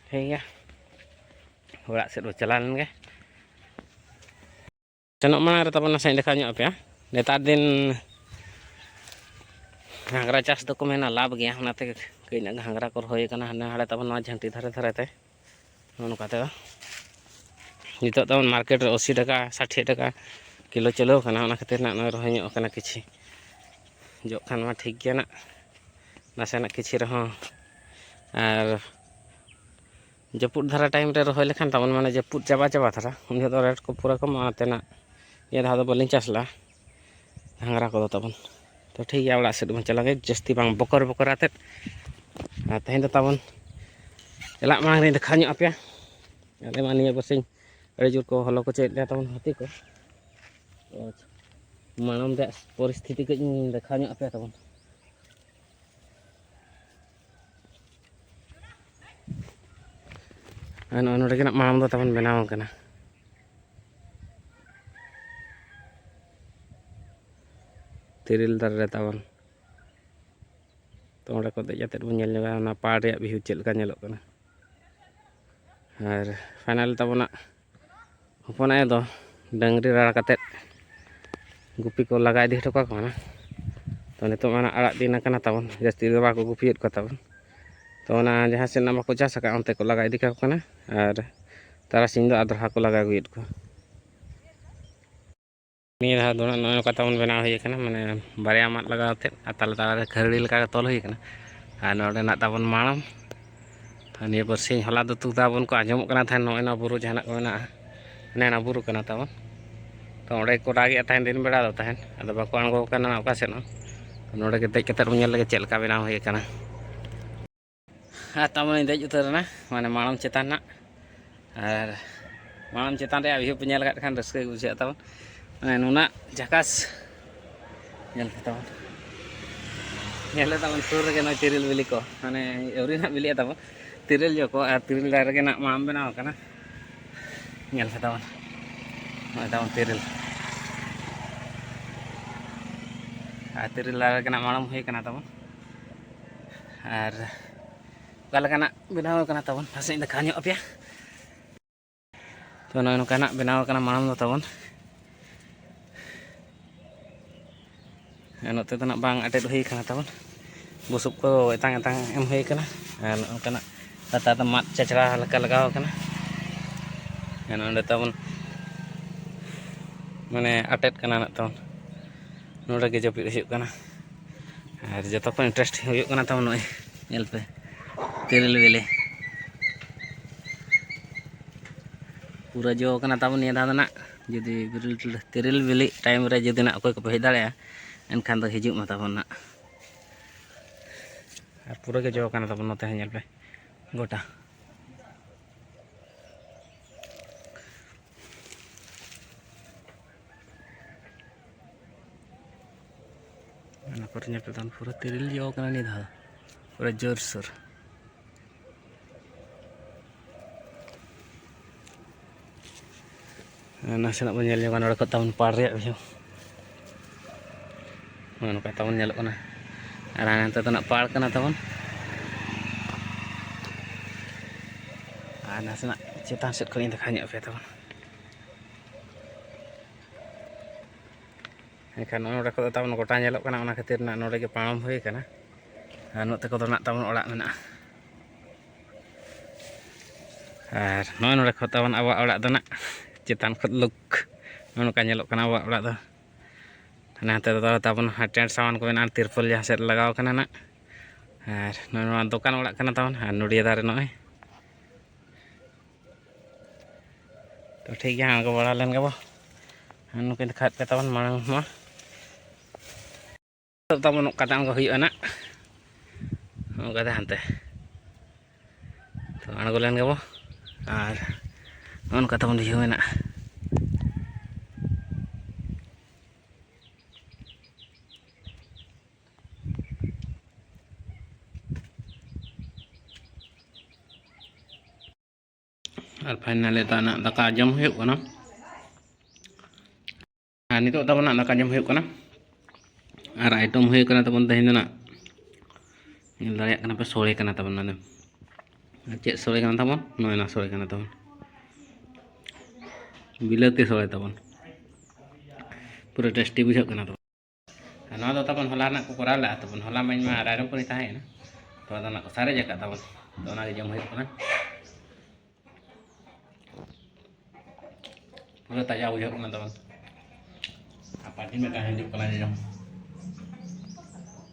ᱴᱷᱤᱠ ᱜᱮᱭᱟ, ᱚᱲᱟᱜ ᱥᱮᱫ ᱵᱚ ᱪᱟᱞᱟᱣ ᱞᱮᱱ ᱜᱮ᱾ ᱥᱮᱱᱚᱜ ᱢᱟᱲᱟᱝ ᱨᱮ ᱛᱟᱵᱚᱱ ᱱᱟᱥᱮᱧ ᱫᱮᱠᱷᱟᱣ ᱧᱚᱜ ᱟᱯᱮᱭᱟ᱾ ᱱᱮᱛᱟᱨ ᱫᱤᱱ ᱜᱷᱟᱸᱜᱽᱨᱟ ᱪᱟᱥ ᱫᱚᱠᱚ ᱢᱮᱱᱟ ᱞᱟᱵᱷ ᱜᱮᱭᱟ, ᱚᱱᱟᱛᱮ ᱠᱟᱹᱡ ᱱᱟᱜ ᱜᱷᱟᱸᱜᱽᱨᱟ ᱠᱚ ᱨᱚᱦᱚᱭ ᱠᱟᱱᱟ ᱦᱟᱱᱮ ᱦᱟᱸᱰᱮ ᱛᱟᱵᱚᱱ ᱱᱚᱣᱟ ᱡᱷᱟᱹᱱᱴᱤ ᱫᱷᱟᱨᱮ ᱫᱷᱟᱨᱮ ᱛᱮ᱾ ᱱᱚᱜᱼᱚ ᱱᱚᱝᱠᱟ ᱛᱮ ᱱᱤᱛᱚᱜ ᱛᱟᱵᱚᱱ market ᱨᱮ ᱟᱥᱤ ᱴᱟᱠᱟ, ᱥᱟᱴᱷᱤ ᱴᱟᱠᱟ ᱠᱤᱞᱳ ᱪᱟᱹᱞᱩ ᱟᱠᱟᱱᱟ, ᱚᱱᱟ ᱠᱷᱟᱹᱛᱤᱨ ᱱᱟᱜ ᱱᱚᱜᱼᱚᱭ ᱨᱚᱦᱚᱭ ᱧᱚᱜ ᱟᱠᱟᱱᱟ ᱠᱤᱪᱷᱤ᱾ ᱡᱚᱜ ᱠᱷᱟᱱ ᱢᱟ ᱴᱷᱤᱠ ᱜᱮᱭᱟ ᱱᱟᱜ, ᱱᱟᱥᱮᱱᱟᱜ ᱠᱤᱪᱷᱤ ᱨᱮᱦᱚᱸ᱾ ᱟᱨ ᱡᱟᱹᱯᱩᱫ ᱫᱷᱟᱨᱟ ᱴᱟᱭᱤᱢ ᱨᱮ ᱨᱚᱦᱚᱭ ᱞᱮᱠᱷᱟᱱ ᱛᱟᱵᱚᱱ, ᱢᱟᱱᱮ ᱡᱟᱹᱯᱩᱫ ᱪᱟᱵᱟ ᱪᱟᱵᱟ ᱫᱷᱟᱨᱟ, ᱩᱱ ᱡᱚᱦᱚᱜ ᱫᱚ ᱨᱮᱴ ᱠᱚ ᱯᱩᱨᱟᱹ ᱠᱚᱢᱚᱜᱼᱟ, ᱚᱱᱟᱛᱮ ᱱᱟᱜ ᱱᱤᱭᱟᱹ ᱫᱷᱟᱣ ᱫᱚ ᱵᱟᱹᱞᱤᱧ ᱪᱟᱥ ᱞᱮᱜᱼᱟ ᱜᱷᱟᱸᱜᱽᱨᱟ ᱠᱚᱫᱚ ᱛᱟᱵᱚᱱ᱾ ᱛᱚ ᱴᱷᱤᱠ ᱜᱮᱭᱟ, ᱚᱲᱟᱜ ᱥᱮᱫ ᱵᱚᱱ ᱪᱟᱞᱟᱜ ᱜᱮ ᱡᱟᱹᱥᱛᱤ ᱵᱟᱝ ᱵᱚᱠᱚᱨ ᱵᱚᱠᱚᱨ ᱟᱛᱮᱫ᱾ ᱟᱨ ᱛᱮᱦᱮᱧ ᱫᱚ ᱛᱟᱵᱚᱱ ᱪᱟᱞᱟᱜ ᱢᱟᱲᱟᱝ ᱨᱤᱧ ᱫᱮᱠᱷᱟᱣ ᱧᱚᱜ ᱟᱯᱮᱭᱟ᱾ ᱟᱞᱮ ᱢᱟ ᱱᱤᱭᱟᱹ ᱵᱟᱨᱥᱤᱧ ᱟᱹᱰᱤ ᱡᱳᱨ ᱠᱚ ᱦᱚᱞᱚ ᱠᱚ ᱪᱮᱫ ᱞᱮᱭᱟ ᱛᱟᱵᱚᱱ ᱦᱟᱹᱛᱤ ᱠᱚ᱾ ᱛᱚ ᱢᱟᱲᱟᱝ ᱨᱮᱭᱟᱜ ᱯᱚᱨᱤᱥᱛᱷᱤᱛᱤ ᱠᱟᱹᱡ ᱤᱧ ᱫᱮᱠᱷᱟᱣ ᱧᱚᱜ ᱟᱯᱮᱭᱟ ᱛᱟᱵᱚᱱ᱾ ᱟᱨ ᱱᱚᱜᱼᱚᱭ ᱱᱚᱰᱮ ᱜᱮ ᱱᱟᱜ ᱢᱟᱲᱟᱝ ᱫᱚ ᱛᱟᱵᱚᱱ ᱵᱮᱱᱟᱣ ᱟᱠᱟᱱᱟ᱾ ᱛᱤᱨᱤᱞ ᱫᱟᱨᱮ ᱨᱮ ᱛᱟᱵᱚᱱ᱾ ᱛᱚ ᱚᱸᱰᱮ ᱠᱚ ᱫᱮᱡ ᱠᱟᱛᱮᱫ ᱵᱚᱱ ᱧᱮᱞ ᱧᱚᱜᱟ ᱚᱱᱟ ᱯᱟᱲ ᱨᱮᱭᱟᱜ ᱵᱷᱤᱭᱩ ᱪᱮᱫ ᱞᱮᱠᱟ ᱧᱮᱞᱚᱜ ᱠᱟᱱᱟ᱾ ᱟᱨ ᱯᱷᱟᱭᱱᱟᱞ ᱛᱟᱵᱚᱱᱟᱜ ᱦᱚᱯᱚᱱ ᱟᱭᱳ ᱫᱚ ᱰᱟᱹᱝᱨᱤ ᱨᱟᱲᱟ ᱠᱟᱛᱮᱫ ᱜᱩᱯᱤ ᱠᱚ ᱞᱟᱜᱟ ᱤᱫᱤ ᱦᱚᱴᱚ ᱠᱟᱠᱚ ᱠᱟᱱᱟ᱾ ᱛᱚ ᱱᱤᱛᱚᱜ ᱢᱟ ᱱᱟᱜ ᱟᱲᱟᱜ ᱫᱤᱱ ᱟᱠᱟᱱᱟ ᱛᱟᱵᱚᱱ, ᱡᱟᱹᱥᱛᱤ ᱫᱚ ᱵᱟᱠᱚ ᱜᱩᱯᱤᱭᱮᱫ ᱠᱚᱣᱟ ᱛᱟᱵᱚᱱ᱾ ᱛᱚ ᱚᱱᱟ ᱡᱟᱦᱟᱸ ᱥᱮᱫ ᱱᱟᱜ ᱵᱟᱠᱚ ᱪᱟᱥ ᱟᱠᱟᱫ ᱚᱱᱛᱮ ᱠᱚ ᱞᱟᱜᱟ ᱤᱫᱤ ᱠᱟᱠᱚ ᱠᱟᱱᱟ, ᱟᱨ ᱛᱟᱨᱟᱥᱤᱧ ᱫᱚ ᱟᱨ ᱫᱚᱦᱲᱟ ᱠᱚ ᱞᱟᱜᱟ ᱟᱹᱜᱩᱭᱮᱫ ᱠᱚᱣᱟ᱾ ᱱᱤᱭᱟᱹ ᱫᱷᱟᱣ ᱫᱚ ᱱᱚᱜᱼᱚᱭ ᱱᱚᱝᱠᱟ ᱛᱟᱵᱚᱱ ᱵᱮᱱᱟᱣ ᱦᱩᱭ ᱟᱠᱟᱱᱟ, ᱢᱟᱱᱮ ᱵᱟᱨᱭᱟ ᱢᱟᱫ ᱞᱟᱜᱟᱣ ᱠᱟᱛᱮᱫ ᱟᱨ ᱛᱟᱞᱟ ᱛᱟᱞᱟ ᱨᱮ ᱠᱷᱟᱹᱨᱟᱹᱲᱤ ᱞᱮᱠᱟ ᱜᱮ ᱛᱚᱞ ᱦᱩᱭ ᱟᱠᱟᱱᱟ᱾ ᱟᱨ ᱱᱚᱰᱮᱱᱟᱜ ᱛᱟᱵᱚᱱ ᱢᱟᱲᱟᱝ, ᱟᱨ ᱱᱤᱭᱟᱹ ᱵᱟᱨᱥᱤᱧ ᱦᱚᱞᱟ ᱫᱚ ᱛᱩᱫᱟ ᱵᱚᱱ ᱠᱚ ᱟᱸᱡᱚᱢᱚᱜ ᱠᱟᱱᱟ ᱛᱟᱦᱮᱸᱫ, ᱱᱚᱜᱼᱚᱭ ᱱᱚᱣᱟ ᱵᱩᱨᱩ ᱡᱟᱦᱟᱱᱟᱜ ᱠᱚ ᱢᱮᱱᱟᱜᱼᱟ, ᱦᱟᱱᱮ ᱦᱟᱱᱟ ᱵᱩᱨᱩ ᱠᱟᱱᱟ ᱛᱟᱵᱚᱱ᱾ ᱛᱚ ᱚᱸᱰᱮ ᱠᱚ ᱨᱟᱜᱮᱫ ᱛᱟᱦᱮᱸᱫ ᱫᱤᱱ ᱵᱮᱲᱟ ᱫᱚ ᱛᱟᱦᱮᱸᱫ, ᱟᱫᱚ ᱵᱟᱠᱚ ᱟᱬᱜᱚ ᱟᱠᱟᱱᱟ ᱚᱠᱟ ᱥᱮᱫ ᱦᱚᱸ᱾ ᱛᱚ ᱱᱚᱰᱮ ᱜᱮ ᱫᱮᱡ ᱠᱟᱛᱮᱫ ᱵᱚᱱ ᱧᱮᱞ ᱞᱮᱜᱮ ᱪᱮᱫ ᱞᱮᱠᱟ ᱵᱮᱱᱟᱣ ᱦᱩᱭ ᱟᱠᱟᱱᱟ᱾ ᱟᱨ ᱛᱟᱵᱚᱱᱤᱧ ᱫᱮᱡ ᱩᱛᱟᱹᱨ ᱮᱱᱟ, ᱢᱟᱱᱮ ᱢᱟᱲᱟᱝ ᱪᱮᱛᱟᱱ ᱨᱮᱱᱟᱜ᱾ ᱟᱨ ᱢᱟᱲᱟᱝ ᱪᱮᱛᱟᱱ ᱨᱮᱭᱟᱜ ᱵᱷᱤᱭᱩ ᱯᱮ ᱧᱮᱞ ᱟᱠᱟᱫ ᱠᱷᱟᱱ ᱨᱟᱹᱥᱠᱟᱹ ᱜᱮ ᱵᱩᱡᱷᱟᱹᱜᱼᱟ ᱛᱟᱵᱚᱱ, ᱢᱟᱱᱮ ᱱᱩᱱᱟᱹᱜ ᱡᱷᱟᱠᱟᱥ᱾ ᱧᱮᱞ ᱯᱮ ᱛᱟᱵᱚᱱ, ᱧᱮᱞ ᱞᱮ ᱛᱟᱵᱚᱱ ᱥᱩᱨ ᱨᱮᱜᱮ ᱱᱚᱜᱼᱚᱭ ᱛᱤᱨᱤᱞ ᱵᱤᱞᱤ ᱠᱚ, ᱢᱟᱱᱮ ᱟᱹᱣᱨᱤ ᱱᱟᱜ ᱵᱤᱞᱤᱜᱼᱟ ᱛᱟᱵᱚᱱ᱾ ᱛᱤᱨᱤᱞ ᱡᱚ ᱠᱚ, ᱟᱨ ᱛᱤᱨᱤᱞ ᱫᱟᱨᱮ ᱨᱮᱜᱮ ᱱᱟᱜ ᱢᱟᱲᱟᱝ ᱵᱮᱱᱟᱣ ᱟᱠᱟᱱᱟ᱾ ᱧᱮᱞ ᱯᱮ ᱛᱟᱵᱚᱱ, ᱱᱚᱜᱼᱚᱭ ᱛᱟᱵᱚᱱ ᱛᱤᱨᱤᱞ, ᱟᱨ ᱛᱤᱨᱤᱞ ᱫᱟᱨᱮ ᱨᱮᱜᱮ ᱱᱟᱜ ᱢᱟᱲᱟᱝ ᱦᱩᱭ ᱟᱠᱟᱱᱟ ᱛᱟᱵᱚᱱ᱾ ᱟᱨ ᱚᱠᱟ ᱞᱮᱠᱟᱱᱟᱜ ᱵᱮᱱᱟᱣ ᱟᱠᱟᱱᱟ ᱛᱟᱵᱚᱱ, ᱱᱟᱥᱮᱧ ᱫᱮᱠᱷᱟᱣ ᱧᱚᱜ ᱟᱯᱮᱭᱟ᱾ ᱛᱚ ᱱᱚᱜᱼᱚᱭ ᱱᱚᱝᱠᱟᱱᱟᱜ ᱵᱮᱱᱟᱣ ᱟᱠᱟᱱᱟ ᱢᱟᱲᱟᱝ ᱫᱚ ᱛᱟᱵᱚᱱ᱾ ᱟᱨ ᱱᱚᱛᱮ ᱫᱚ ᱱᱟᱜ ᱵᱟᱝ ᱟᱴᱮᱫ ᱦᱩᱭ ᱟᱠᱟᱱᱟ ᱛᱟᱵᱚᱱ, ᱵᱩᱥᱩᱵ ᱠᱚ ᱮᱛᱟᱝ ᱮᱛᱟᱝ ᱮᱢ ᱦᱩᱭ ᱟᱠᱟᱱᱟ᱾ ᱟᱨ ᱱᱚᱝᱠᱟᱱᱟᱜ ᱞᱟᱛᱟᱨ ᱫᱚ ᱢᱟᱫ ᱪᱟᱪᱲᱟ ᱞᱮᱠᱟ ᱞᱟᱜᱟᱣ ᱟᱠᱟᱱᱟ᱾ ᱟᱨ ᱱᱚᱸᱰᱮ ᱛᱟᱵᱚᱱ ᱢᱟᱱᱮ ᱟᱴᱮᱫ ᱠᱟᱱᱟ ᱱᱟᱜ ᱛᱟᱵᱚᱱ, ᱱᱚᱸᱰᱮ ᱜᱮ ᱡᱟᱹᱯᱤᱫ ᱦᱩᱭᱩᱜ ᱠᱟᱱᱟ᱾ ᱟᱨ ᱡᱚᱛᱚ ᱠᱷᱚᱱ ᱤᱱᱴᱟᱨᱮᱥᱴ ᱦᱩᱭᱩᱜ ᱠᱟᱱᱟ ᱛᱟᱵᱚᱱ ᱱᱚᱜᱼᱚᱭ, ᱧᱮᱞ ᱯᱮ, ᱛᱮᱨᱮᱞ ᱵᱤᱞᱤ ᱯᱩᱨᱟᱹ ᱡᱚ ᱠᱟᱱᱟ ᱛᱟᱵᱚᱱ ᱱᱤᱭᱟᱹ ᱫᱷᱟᱣ ᱫᱚ ᱱᱟᱜ᱾ ᱡᱩᱫᱤ ᱵᱤᱞ-, ᱛᱮᱨᱮᱞ ᱵᱤᱞᱤ ᱴᱟᱭᱤᱢ ᱨᱮ ᱡᱩᱫᱤ ᱱᱟᱜ ᱚᱠᱚᱭ ᱠᱚᱯᱮ ᱦᱮᱡ ᱫᱟᱲᱮᱭᱟᱜᱼᱟ, ᱮᱱᱠᱷᱟᱱ ᱫᱚ ᱦᱤᱡᱩᱜ ᱢᱟ ᱛᱟᱵᱚᱱ ᱱᱟᱜ᱾ ᱟᱨ ᱯᱩᱨᱟᱹ ᱜᱮ ᱡᱚ ᱠᱟᱱᱟ ᱛᱟᱵᱚᱱ ᱱᱚᱛᱮ ᱦᱚᱸ, ᱧᱮᱞ ᱯᱮ ᱜᱚᱴᱟ᱾ ᱚᱱᱟ ᱠᱚᱨᱮ ᱧᱮᱞ ᱯᱮ ᱛᱟᱵᱚᱱ ᱯᱩᱨᱟᱹ ᱛᱮᱨᱮᱞ ᱡᱚ ᱠᱟᱱᱟ ᱱᱤᱭᱟᱹ ᱫᱷᱟᱣ ᱫᱚ, ᱯᱩᱨᱟᱹ ᱡᱳᱨᱥᱳᱨ᱾ ᱱᱟᱥᱮᱱᱟᱜ ᱵᱚᱱ ᱧᱮᱞ ᱧᱚᱜᱟ ᱱᱚᱰᱮ ᱠᱷᱚᱱ ᱛᱟᱵᱚᱱ ᱯᱟᱲ ᱨᱮᱭᱟᱜ view᱾ ᱱᱚᱜᱼᱚ ᱱᱚᱝᱠᱟ ᱛᱟᱵᱚᱱ ᱧᱮᱞᱚᱜ ᱠᱟᱱᱟ᱾ ᱟᱨ ᱦᱟᱱᱛᱮ ᱫᱚ ᱱᱟᱜ ᱯᱟᱲ ᱠᱟᱱᱟ ᱛᱟᱵᱚᱱ᱾ ᱟᱨ ᱱᱟᱥᱮᱱᱟᱜ ᱪᱮᱛᱟᱱ ᱥᱮᱫ ᱠᱷᱚᱱᱤᱧ ᱫᱮᱠᱷᱟᱣ ᱧᱚᱜ ᱟᱯᱮᱭᱟ ᱛᱟᱵᱚᱱ᱾ ᱮᱱᱠᱷᱟᱱ ᱱᱚᱜᱼᱚ ᱱᱚᱰᱮ ᱠᱷᱚᱱ ᱫᱚ ᱛᱟᱵᱚᱱ ᱜᱚᱴᱟ ᱧᱮᱞᱚᱜ ᱠᱟᱱᱟ, ᱚᱱᱟ ᱠᱷᱟᱹᱛᱤᱨ ᱱᱟᱜ ᱱᱚᱰᱮ ᱜᱮ ᱯᱟᱲᱚᱢ ᱦᱩᱭ ᱠᱟᱱᱟ᱾ ᱟᱨ ᱱᱚᱛᱮ ᱠᱚᱫᱚ ᱱᱟᱜ ᱛᱟᱵᱚᱱ ᱚᱲᱟᱜ ᱢᱮᱱᱟᱜᱼᱟ᱾ ᱟᱨ ᱱᱚᱜᱼᱚᱭ ᱱᱚᱰᱮ ᱠᱷᱚᱱ ᱛᱟᱵᱚᱱ ᱟᱵᱚᱣᱟᱜ ᱚᱲᱟᱜ ᱫᱚ ᱱᱟᱜ ᱪᱮᱛᱟᱱ ᱠᱷᱚᱱ ᱞᱩᱠ ᱱᱚᱜᱼᱚ ᱱᱚᱝᱠᱟ ᱧᱮᱞᱚᱜ ᱠᱟᱱᱟ ᱟᱵᱚᱣᱟᱜ ᱚᱲᱟᱜ ᱫᱚ᱾ ᱦᱟᱱᱮ ᱦᱟᱱᱛᱮ ᱫᱚ ᱛᱟᱵᱚᱱ ᱴᱮᱱᱴ ᱥᱟᱢᱟᱱ ᱠᱚ ᱢᱮᱱᱟᱜᱼᱟ, ᱛᱤᱨᱯᱚᱞ ᱡᱟᱦᱟᱸ ᱥᱮᱫ ᱞᱟᱜᱟᱣ ᱠᱟᱱᱟ ᱱᱟᱜ᱾ ᱟᱨ ᱱᱚᱣᱟ ᱫᱚᱠᱟᱱ ᱚᱲᱟᱜ ᱠᱟᱱᱟ ᱛᱟᱵᱚᱱ, ᱟᱨ ᱱᱚᱰᱤᱭᱟᱹ ᱫᱟᱨᱮ ᱱᱚᱜᱼᱚᱭ᱾ ᱛᱚ ᱴᱷᱤᱠ ᱜᱮᱭᱟ, ᱟᱬᱜᱚ ᱵᱟᱲᱟ ᱞᱮᱱ ᱜᱮᱵᱚ᱾ ᱟᱨ ᱱᱩᱠᱤᱱ ᱫᱮᱠᱷᱟᱣᱮᱫ ᱯᱮ ᱛᱟᱵᱚᱱ ᱢᱟᱲᱟᱝ ᱢᱟ᱾ ᱱᱤᱛᱚᱜ ᱛᱟᱵᱚᱱ ᱱᱚᱝᱠᱟᱛᱮ ᱟᱬᱜᱚ ᱦᱩᱭᱩᱜᱼᱟ ᱱᱟᱜ, ᱱᱚᱝᱠᱟᱛᱮ ᱦᱟᱱᱛᱮ᱾ ᱛᱚ ᱟᱬᱜᱚ ᱞᱮᱱ ᱜᱮᱵᱚ᱾ ᱟᱨ ᱱᱚᱜᱼᱚ ᱱᱚᱝᱠᱟ ᱛᱟᱵᱚᱱ view ᱢᱮᱱᱟᱜᱼᱟ᱾ ᱟᱨ finally ᱫᱚ ᱱᱟᱜ ᱫᱟᱠᱟ ᱡᱚᱢ ᱦᱩᱭᱩᱜ ᱠᱟᱱᱟ᱾ ᱟᱨ ᱱᱤᱛᱚᱜ ᱛᱟᱵᱚᱱ ᱱᱟᱜ ᱫᱟᱠᱟ ᱡᱚᱢ ᱦᱩᱭᱩᱜ ᱠᱟᱱᱟ᱾ ᱟᱨ item ᱦᱩᱭᱩᱜ ᱠᱟᱱᱟ ᱛᱟᱵᱚᱱ ᱛᱮᱦᱮᱧ ᱫᱚ ᱱᱟᱜ, ᱧᱮᱞ ᱫᱟᱲᱮᱭᱟᱜ ᱠᱟᱱᱟ ᱯᱮ, ᱥᱳᱲᱮ ᱠᱟᱱᱟ ᱛᱟᱵᱚᱱ ᱱᱚᱣᱟ ᱫᱚ᱾ ᱟᱨ ᱪᱮᱫ ᱥᱳᱲᱮ ᱠᱟᱱᱟ ᱛᱟᱵᱚᱱ? ᱱᱚᱜᱼᱚᱭ ᱱᱚᱣᱟ ᱥᱳᱲᱮ ᱠᱟᱱᱟ ᱛᱟᱵᱚᱱ, ᱵᱤᱞᱟᱹᱛᱤ ᱥᱳᱲᱮ ᱛᱟᱵᱚᱱ᱾ ᱯᱩᱨᱟᱹ tasty ᱵᱩᱡᱷᱟᱹᱜ ᱠᱟᱱᱟ ᱛᱟᱵᱚᱱ᱾ ᱟᱨ ᱱᱚᱣᱟ ᱫᱚ ᱛᱟᱵᱚᱱ ᱦᱚᱞᱟ ᱨᱮᱱᱟᱜ ᱠᱚ ᱠᱚᱨᱟᱣ ᱞᱮᱫᱼᱟ ᱛᱟᱵᱚᱱ, ᱦᱚᱞᱟ ᱢᱟ ᱤᱧ ᱢᱟ ᱨᱟᱭᱨᱚᱝᱯᱩᱨ ᱨᱤᱧ ᱛᱟᱦᱮᱸ ᱠᱟᱱᱟ, ᱛᱚ ᱟᱫᱚ ᱚᱱᱟ ᱠᱚ ᱥᱟᱨᱮᱡ ᱟᱠᱟᱫ ᱛᱟᱵᱚᱱ, ᱛᱚ ᱚᱱᱟᱜᱮ ᱡᱚᱢ ᱦᱩᱭᱩᱜ ᱠᱟᱱᱟ᱾ ᱯᱩᱨᱟᱹ ᱛᱟᱡᱟ ᱵᱩᱡᱷᱟᱹᱜ ᱠᱟᱱᱟ ᱛᱟᱵᱚᱱ᱾ ᱟᱨ party ᱢᱤᱫᱴᱟᱝ ᱦᱤᱡᱩᱜ ᱠᱟᱱᱟ ᱡᱚᱡᱚᱢ᱾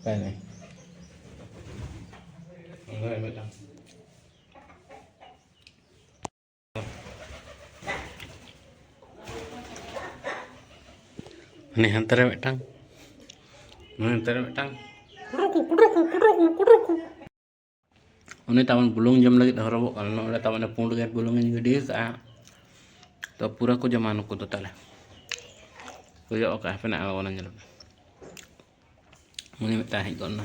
ᱚᱠᱟᱭ ᱱᱟᱭ? ᱚᱱᱟ ᱢᱤᱫᱴᱟᱝ᱾ ᱦᱟᱱᱮ ᱦᱟᱱᱛᱮ ᱨᱮ ᱢᱤᱫᱴᱟᱝ, ᱱᱩᱭ ᱦᱟᱱᱛᱮ ᱨᱮ ᱢᱤᱫᱴᱟᱝ᱾ ᱩᱱᱤ ᱛᱟᱵᱚᱱ ᱵᱩᱞᱩᱝ ᱡᱚᱢ ᱞᱟᱹᱜᱤᱫ ᱦᱚᱨᱚᱵᱚᱜ ᱠᱟᱱᱟ᱾ ᱱᱚᱰᱮ ᱛᱟᱵᱚᱱ ᱯᱩᱸᱰ ᱜᱮ ᱵᱩᱞᱩᱝ ᱤᱧ ᱜᱤᱰᱤ ᱠᱟᱜᱼᱟ᱾ ᱛᱚ ᱯᱩᱨᱟᱹ ᱠᱚ ᱡᱚᱢᱟ ᱱᱩᱠᱩ ᱫᱚ ᱛᱟᱦᱞᱮ᱾ ᱠᱚᱭᱚᱜ ᱠᱟᱜᱼᱟ ᱯᱮ ᱱᱟᱜ, ᱚᱱᱟ ᱧᱮᱞ ᱯᱮ᱾ ᱩᱱᱤ ᱢᱤᱫᱴᱟᱝ ᱦᱮᱡ ᱜᱚᱫ ᱮᱱᱟ᱾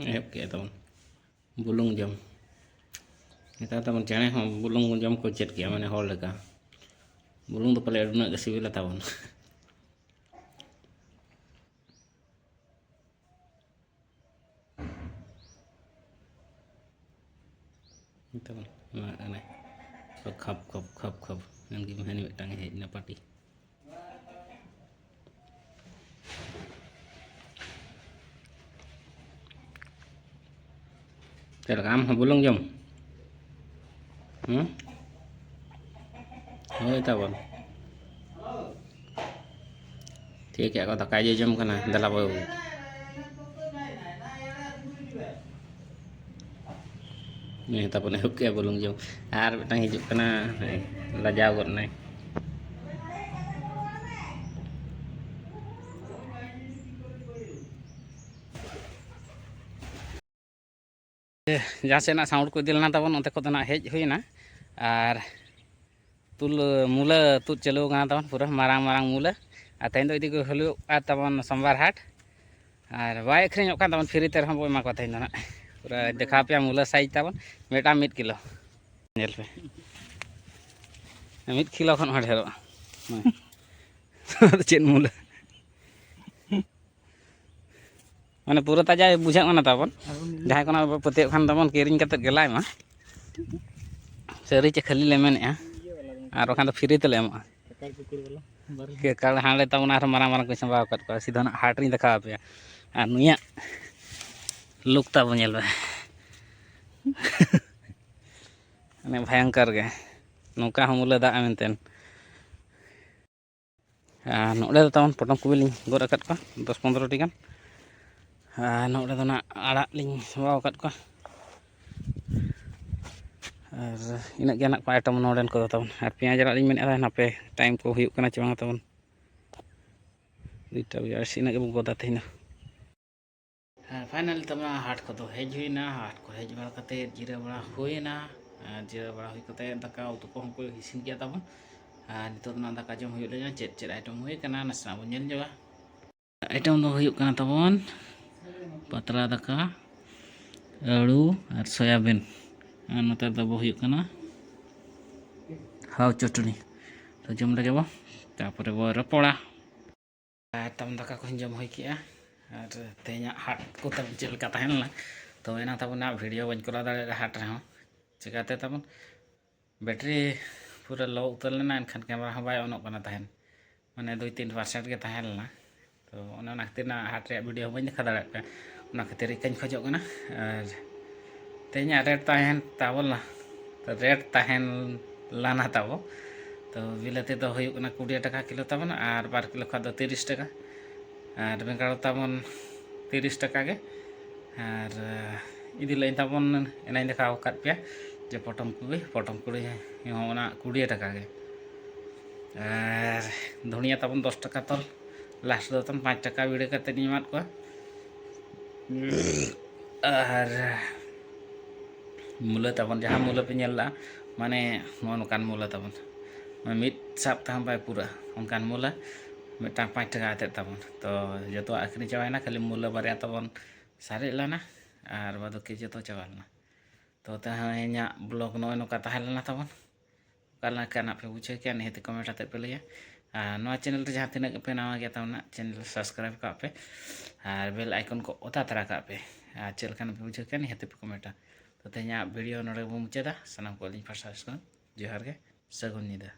ᱮᱦᱚᱵ ᱠᱮᱜᱼᱟ ᱛᱟᱵᱚᱱ ᱵᱩᱞᱩᱝ ᱡᱚᱢ᱾ ᱱᱮᱛᱟᱨ ᱛᱟᱵᱚᱱ ᱪᱮᱬᱮ ᱦᱚᱸ ᱵᱩᱞᱩᱝ ᱡᱚᱢ ᱠᱚ ᱪᱮᱫ ᱠᱮᱜᱼᱟ, ᱢᱟᱱᱮ ᱦᱚᱲ ᱞᱮᱠᱟ᱾ ᱵᱩᱞᱩᱝ ᱫᱚ ᱯᱟᱞᱮ ᱟᱹᱰᱤ ᱩᱱᱟᱹᱜ ᱜᱮ ᱥᱤᱵᱤᱞᱟ ᱛᱟᱵᱚᱱ᱾ ᱛᱟᱵᱚᱱ ᱮᱢᱟᱜ ᱠᱟᱱᱟᱭ᱾ ᱠᱷᱟᱯ ᱠᱷᱚᱯ ᱠᱷᱟᱯ ᱠᱷᱚᱯ᱾ ᱮᱱᱜᱮ ᱢᱮᱱ ᱢᱤᱫᱴᱟᱝ ᱦᱮᱡ ᱮᱱᱟ ᱯᱟᱴᱤ᱾ ᱪᱮᱫ ᱞᱮᱠᱟ, ᱟᱢ ᱦᱚᱸ ᱵᱩᱞᱩᱝ ᱡᱚᱢ? ᱦᱩᱸ? ᱦᱳᱭ ᱛᱟᱵᱚᱱ᱾ ᱴᱷᱤᱠ ᱜᱮᱭᱟ, ᱟᱠᱚ ᱫᱟᱠᱟ ᱡᱚᱡᱚᱢ ᱠᱟᱱᱟ, ᱫᱮᱞᱟ ᱵᱟᱹᱵᱩ᱾ ᱱᱩᱭ ᱦᱚᱸ ᱛᱟᱵᱚᱱ ᱮᱦᱚᱵ ᱠᱮᱜᱼᱟ ᱵᱩᱞᱩᱝ ᱡᱚᱢ᱾ ᱟᱨ ᱢᱤᱫᱴᱟᱝ ᱦᱤᱡᱩᱜ ᱠᱟᱱᱟ, ᱞᱟᱡᱟᱣ ᱜᱚᱫ ᱱᱟᱭ᱾ ᱡᱟᱦᱟᱸ ᱥᱮᱫ ᱱᱟᱜ sound ᱠᱚ ᱤᱫᱤ ᱞᱮᱱᱟ ᱛᱟᱵᱚᱱ, ᱚᱱᱛᱮ ᱠᱷᱚᱱ ᱫᱚ ᱱᱟᱜ ᱦᱮᱡ ᱦᱩᱭᱱᱟ᱾ ᱟᱨ ᱛᱩᱞ, ᱢᱩᱞᱟᱹ ᱛᱩᱫ ᱪᱟᱹᱞᱩ ᱟᱠᱟᱱᱟ ᱛᱟᱵᱚᱱ, ᱯᱩᱨᱟᱹ ᱢᱟᱨᱟᱝ ᱢᱟᱨᱟᱝ ᱢᱩᱞᱟᱹ᱾ ᱟᱨ ᱛᱮᱦᱮᱧ ᱫᱚ ᱤᱫᱤ ᱠᱚ ᱦᱩᱭᱩᱜᱼᱟ ᱛᱟᱵᱚᱱ ᱥᱳᱢᱵᱟᱨ ᱦᱟᱴ᱾ ᱟᱨ ᱵᱟᱭ ᱟᱹᱠᱷᱨᱤᱧᱚᱜ ᱠᱟᱱ ᱛᱟᱵᱚᱱ, free ᱛᱮ ᱨᱮᱦᱚᱸ ᱵᱚ ᱮᱢᱟ ᱠᱚᱣᱟ ᱛᱮᱦᱮᱧ ᱫᱚ ᱱᱟᱜ᱾ ᱯᱩᱨᱟᱹ ᱫᱮᱠᱷᱟᱣ ᱯᱮᱭᱟ ᱢᱩᱞᱟᱹ size ᱛᱟᱵᱚᱱ, ᱢᱤᱫᱴᱟᱝ ᱢᱤᱫ ᱠᱤᱞᱳ᱾ ᱧᱮᱞ ᱯᱮ, ᱢᱤᱫ ᱠᱤᱞᱳ ᱠᱷᱚᱱ ᱦᱚᱸ ᱰᱷᱮᱨᱚᱜᱼᱟ᱾ ᱪᱮᱫ ᱢᱩᱞᱟᱹ? ᱢᱟᱱᱮ ᱯᱩᱨᱟᱹ ᱛᱟᱡᱟ ᱵᱩᱡᱷᱟᱹᱜ ᱠᱟᱱᱟ ᱛᱟᱵᱚᱱ᱾ ᱟᱨ ᱩᱱᱤ ᱡᱟᱦᱟᱸᱭ ᱠᱚ ᱱᱟᱜ ᱵᱟᱭ ᱯᱟᱹᱛᱭᱟᱹᱜ ᱠᱷᱟᱱ ᱛᱟᱵᱚᱱ, ᱠᱤᱨᱤᱧ ᱠᱟᱛᱮᱫ ᱜᱮ ᱞᱟᱭ ᱢᱟ᱾ ᱥᱟᱹᱨᱤ ᱪᱮ ᱠᱷᱟᱹᱞᱤ ᱞᱮ ᱢᱮᱱᱮᱫᱼᱟ, ᱟᱨ ᱵᱟᱠᱷᱟᱱ ᱫᱚ free ᱛᱮᱞᱮ ᱮᱢᱚᱜᱼᱟ᱾ ᱠᱟᱠᱟᱲ ᱠᱩᱠᱩᱲ ᱵᱟᱞᱟ, ᱵᱟᱨᱦᱮ᱾ ᱠᱟᱠᱟᱲ ᱦᱟᱸᱰᱮ ᱛᱟᱵᱚᱱ ᱟᱨᱦᱚᱸ ᱢᱟᱨᱟᱝ ᱢᱟᱨᱟᱝ ᱠᱚᱧ ᱥᱟᱢᱵᱟᱣ ᱟᱠᱟᱫ ᱠᱚᱣᱟ, ᱥᱤᱫᱷᱟᱹ ᱱᱟᱜ ᱦᱟᱴ ᱨᱤᱧ ᱫᱮᱠᱷᱟᱣ ᱟᱯᱮᱭᱟ᱾ ᱟᱨ ᱱᱩᱭᱟᱜ ᱞᱩᱠ ᱛᱟᱵᱚ ᱧᱮᱞ ᱢᱮ᱾ ᱢᱟᱱᱮ ᱵᱷᱚᱭᱚᱝᱠᱚᱨ ᱜᱮ᱾ ᱱᱚᱝᱠᱟ ᱦᱚᱸ ᱢᱩᱞᱟᱹ ᱫᱟᱜ ᱢᱮᱱᱛᱮ᱾ ᱟᱨ ᱱᱚᱰᱮ ᱫᱚ ᱛᱟᱵᱚᱱ ᱯᱚᱴᱚᱢ ᱠᱚᱵᱤ ᱞᱤᱧ ᱜᱚᱫ ᱟᱠᱟᱫ ᱠᱚᱣᱟ ᱫᱚᱥ ᱯᱚᱱᱨᱚ ᱴᱤ ᱜᱟᱱ᱾ ᱟᱨ ᱱᱚᱰᱮ ᱫᱚ ᱱᱟᱜ ᱟᱲᱟᱜ ᱞᱤᱧ ᱥᱟᱢᱵᱟᱣ ᱟᱠᱟᱫ ᱠᱚᱣᱟ᱾ ᱟᱨ ᱤᱱᱟᱹᱜ ᱜᱮ ᱱᱟᱜ ᱠᱚ ᱟᱭᱴᱮᱢ ᱱᱚᱰᱮᱱ ᱠᱚᱫᱚ ᱛᱟᱵᱚᱱ᱾ ᱟᱨ ᱯᱮᱸᱭᱟᱡᱽ ᱟᱲᱟᱜ ᱞᱤᱧ ᱢᱮᱱᱮᱫᱼᱟ, ᱦᱟᱯᱮ ᱴᱟᱭᱤᱢ ᱠᱚ ᱦᱩᱭᱩᱜ ᱠᱟᱱᱟ ᱪᱮ ᱵᱟᱝᱟ ᱛᱟᱵᱚᱱ᱾ ᱫᱩᱭᱴᱟ ᱵᱟᱡᱟᱣ ᱥᱮ ᱤᱱᱟᱹᱜ ᱜᱮᱵᱚᱱ ᱜᱚᱫᱟ ᱛᱮᱦᱮᱧ ᱫᱚ᱾ ᱦᱮᱸ, ᱯᱷᱟᱭᱱᱟᱞ ᱛᱟᱵᱚᱱ ᱦᱟᱴ ᱠᱚᱫᱚ ᱦᱮᱡ ᱦᱩᱭᱱᱟ᱾ ᱦᱟᱴ ᱠᱚ ᱦᱮᱡ ᱵᱟᱲᱟ ᱠᱟᱛᱮ ᱡᱤᱨᱟᱹᱣ ᱵᱟᱲᱟ ᱦᱩᱭᱱᱟ᱾ ᱟᱨ ᱡᱤᱨᱟᱹᱣ ᱵᱟᱲᱟ ᱦᱩᱭ ᱠᱟᱛᱮ ᱫᱟᱠᱟ ᱩᱛᱩ ᱠᱚᱦᱚᱸ ᱠᱚ ᱤᱥᱤᱱ ᱠᱮᱫᱟ ᱛᱟᱵᱚᱱ᱾ ᱟᱨ ᱱᱤᱛᱚᱜ ᱫᱚ ᱱᱟᱜ ᱫᱟᱠᱟ ᱡᱚᱢ ᱦᱩᱭᱩᱜ ᱞᱟᱹᱜᱤᱫ᱾ ᱪᱮᱫ ᱪᱮᱫ ᱟᱭᱴᱮᱢ ᱦᱩᱭ ᱠᱟᱱᱟ, ᱱᱟᱥᱮᱱᱟᱜ ᱵᱚᱱ ᱧᱮᱞ ᱧᱚᱜᱟ᱾ ᱟᱭᱴᱮᱢ ᱫᱚ ᱦᱩᱭᱩᱜ ᱠᱟᱱᱟ ᱛᱟᱵᱚᱱ ᱯᱟᱛᱲᱟ ᱫᱟᱠᱟ, ᱟᱹᱲᱩ ᱟᱨ ᱥᱚᱭᱟᱵᱤᱱ᱾ ᱟᱨ ᱱᱚᱛᱮ ᱫᱚ ᱦᱩᱭᱩᱜ ᱠᱟᱱᱟ ᱦᱟᱣ ᱪᱚᱴᱱᱤ᱾ ᱛᱚ ᱡᱚᱢ ᱞᱮᱜᱮ ᱵᱚ, ᱛᱟᱯᱚᱨᱮ ᱵᱚ ᱨᱚᱯᱚᱲᱟ᱾ ᱟᱨ ᱛᱟᱵᱚᱱ ᱫᱟᱠᱟ ᱠᱚᱦᱚᱸᱧ ᱡᱚᱢ ᱦᱩᱭ ᱠᱮᱜᱼᱟ᱾ ᱟᱨ ᱛᱮᱦᱮᱧᱟᱜ ᱦᱟᱴ ᱠᱚ ᱛᱟᱵᱚᱱ ᱪᱮᱫ ᱞᱮᱠᱟ ᱛᱟᱦᱮᱸ ᱞᱮᱱᱟ, ᱛᱚ ᱮᱱᱟᱝ ᱛᱟᱵᱚᱱ ᱱᱟᱜ ᱵᱷᱤᱰᱤᱭᱳ ᱵᱟᱹᱧ ᱠᱚᱨᱟᱣ ᱫᱟᱲᱮᱭᱟᱫᱟ ᱦᱟᱴ ᱨᱮᱦᱚᱸ᱾ ᱪᱤᱠᱟᱹᱛᱮ ᱛᱟᱵᱚᱱ ᱵᱮᱴᱨᱤ ᱯᱩᱨᱟᱹ ᱞᱳ ᱩᱛᱟᱹᱨ ᱞᱮᱱᱟ, ᱮᱱᱠᱷᱟᱱ ᱠᱮᱢᱮᱨᱟ ᱦᱚᱸ ᱵᱟᱭ ᱚᱱᱚᱜ ᱠᱟᱱᱟ ᱛᱟᱦᱮᱸᱫ, ᱢᱟᱱᱮ ᱫᱩᱭ ᱛᱤᱱ ᱯᱟᱨᱥᱮᱱᱴ ᱜᱮ ᱛᱟᱦᱮᱸ ᱞᱮᱱᱟ᱾ ᱛᱚ ᱚᱱᱮ ᱚᱱᱟ ᱠᱷᱟᱹᱛᱤᱨ ᱱᱟᱜ ᱦᱟᱴ ᱨᱮᱭᱟᱜ ᱵᱷᱤᱰᱤᱭᱳ ᱦᱚᱸ ᱵᱟᱹᱧ ᱫᱮᱠᱷᱟᱣ ᱫᱟᱲᱮᱭᱟᱜ ᱯᱮᱭᱟ, ᱚᱱᱟ ᱠᱷᱟᱹᱛᱤᱨ ᱤᱠᱟᱹᱧ ᱠᱷᱚᱡᱚᱜ ᱠᱟᱱᱟ᱾ ᱟᱨ ᱛᱮᱦᱮᱧᱟᱜ ᱨᱮᱴ ᱛᱟᱦᱮᱱ ᱛᱟᱵᱚᱱᱟ, ᱨᱮᱴ ᱛᱟᱦᱮᱸ ᱞᱟᱱᱟ ᱛᱟᱵᱚ᱾ ᱛᱚ ᱵᱤᱞᱟᱹᱛᱤ ᱫᱚ ᱦᱩᱭᱩᱜ ᱠᱟᱱᱟ ᱠᱩᱲᱤ ᱴᱟᱠᱟ ᱠᱤᱞᱳ ᱛᱟᱵᱚᱱ, ᱟᱨ ᱵᱟᱨ ᱠᱤᱞᱳ ᱠᱷᱟᱱ ᱫᱚ ᱛᱤᱨᱤᱥ ᱴᱟᱠᱟ, ᱟᱨ ᱵᱮᱸᱜᱟᱲ ᱛᱟᱵᱚᱱ ᱛᱤᱨᱤᱥ ᱴᱟᱠᱟ ᱜᱮ᱾ ᱟᱨ ᱤᱫᱤ ᱞᱟᱹᱜᱤᱫ ᱛᱟᱵᱚᱱ ᱮᱱᱟᱧ ᱫᱮᱠᱷᱟᱣ ᱟᱠᱟᱫ ᱯᱮᱭᱟ ᱡᱮ ᱯᱚᱴᱚᱢ ᱠᱚᱯᱤ, ᱯᱚᱴᱚᱢ ᱠᱚᱯᱤ ᱦᱚᱸ ᱚᱱᱟ ᱠᱩᱲᱤ ᱴᱟᱠᱟ ᱜᱮ᱾ ᱟᱨ ᱫᱷᱩᱱᱤᱭᱟᱹ ᱛᱟᱵᱚᱱ ᱫᱚᱥ ᱴᱟᱠᱟ ᱛᱚᱞ, ᱞᱟᱥᱴ ᱫᱚ ᱛᱟᱢ ᱯᱟᱸᱪ ᱴᱟᱠᱟ ᱵᱤᱲᱟᱹ ᱠᱟᱛᱮᱫ ᱤᱧ ᱮᱢᱟᱫ ᱠᱚᱣᱟ᱾ ᱟᱨ ᱢᱩᱞᱟᱹ ᱛᱟᱵᱚᱱ, ᱡᱟᱦᱟᱸ ᱢᱩᱞᱟᱹ ᱯᱮ ᱧᱮᱞ ᱞᱮᱫᱼᱟ, ᱢᱟᱱᱮ ᱱᱚᱜᱼᱚ ᱱᱚᱝᱠᱟᱱ ᱢᱩᱞᱟᱹ ᱛᱟᱵᱚᱱ, ᱢᱟᱱᱮ ᱢᱤᱫ ᱥᱟᱵ ᱛᱮᱦᱚᱸ ᱵᱟᱭ ᱯᱩᱨᱟᱹᱜᱼᱟ ᱚᱱᱠᱟᱱ ᱢᱩᱞᱟᱹ, ᱢᱤᱫᱴᱟᱝ ᱯᱟᱸᱪ ᱴᱟᱠᱟ ᱠᱟᱛᱮᱫ ᱛᱟᱵᱚᱱ᱾ ᱛᱚ ᱡᱚᱛᱚᱣᱟᱜ ᱟᱹᱠᱷᱨᱤᱧ ᱪᱟᱵᱟᱭᱮᱱᱟ, ᱠᱷᱟᱹᱞᱤ ᱢᱩᱞᱟᱹ ᱵᱟᱨᱭᱟ ᱛᱟᱵᱚᱱ ᱥᱟᱨᱮᱡ ᱞᱮᱱᱟ, ᱟᱨ ᱵᱟᱫ ᱵᱟᱹᱠᱤ ᱡᱚᱛᱚ ᱪᱟᱵᱟ ᱞᱮᱱᱟ᱾ ᱛᱚ ᱛᱮᱦᱮᱧᱟᱜ ᱵᱞᱚᱜ ᱱᱚᱜᱼᱚᱭ ᱱᱚᱝᱠᱟ ᱛᱟᱦᱮᱸ ᱞᱮᱱᱟ ᱛᱟᱵᱚᱱ᱾ ᱚᱠᱟ ᱞᱮᱠᱟᱱᱟᱜ ᱯᱮ ᱵᱩᱡᱷᱟᱹᱣ ᱠᱮᱜᱼᱟ, ᱱᱤᱦᱟᱹᱛ ᱠᱚᱢᱮᱱᱴ ᱟᱛᱮᱫ ᱯᱮ ᱞᱟᱹᱭᱟ᱾ ᱟᱨ ᱱᱚᱣᱟ ᱪᱮᱱᱮᱞ ᱨᱮ ᱡᱟᱦᱟᱸ ᱛᱤᱱᱟᱹᱜ ᱜᱮᱯᱮ ᱱᱟᱣᱟ ᱜᱮᱭᱟ ᱛᱟᱵᱚᱱᱟ, ᱪᱮᱱᱮᱞ ᱥᱟᱵᱥᱠᱨᱟᱭᱤᱵᱽ ᱠᱟᱜ ᱯᱮ ᱟᱨ ᱵᱮᱞ ᱟᱭᱠᱚᱱ ᱠᱚ ᱚᱛᱟ ᱛᱟᱨᱟ ᱠᱟᱜ ᱯᱮ᱾ ᱟᱨ ᱪᱮᱫ ᱞᱮᱠᱟᱱᱟᱜ ᱯᱮ ᱵᱩᱡᱷᱟᱹᱣ ᱠᱮᱜᱼᱟ, ᱱᱤᱦᱟᱹᱛ ᱯᱮ ᱠᱚᱢᱮᱱᱴᱟ᱾ ᱛᱚ ᱛᱮᱦᱮᱧᱟᱜ ᱵᱷᱤᱰᱤᱭᱳ ᱱᱚᱰᱮ ᱜᱮᱵᱚᱱ ᱢᱩᱪᱟᱹᱫᱟ᱾ ᱥᱟᱱᱟᱢ ᱠᱚ ᱟᱹᱞᱤᱧ ᱯᱟᱦᱴᱟ ᱥᱮᱫ ᱠᱷᱚᱱ ᱡᱚᱦᱟᱨ ᱜᱮ, ᱥᱟᱹᱜᱩᱱ ᱧᱤᱫᱟᱹ᱾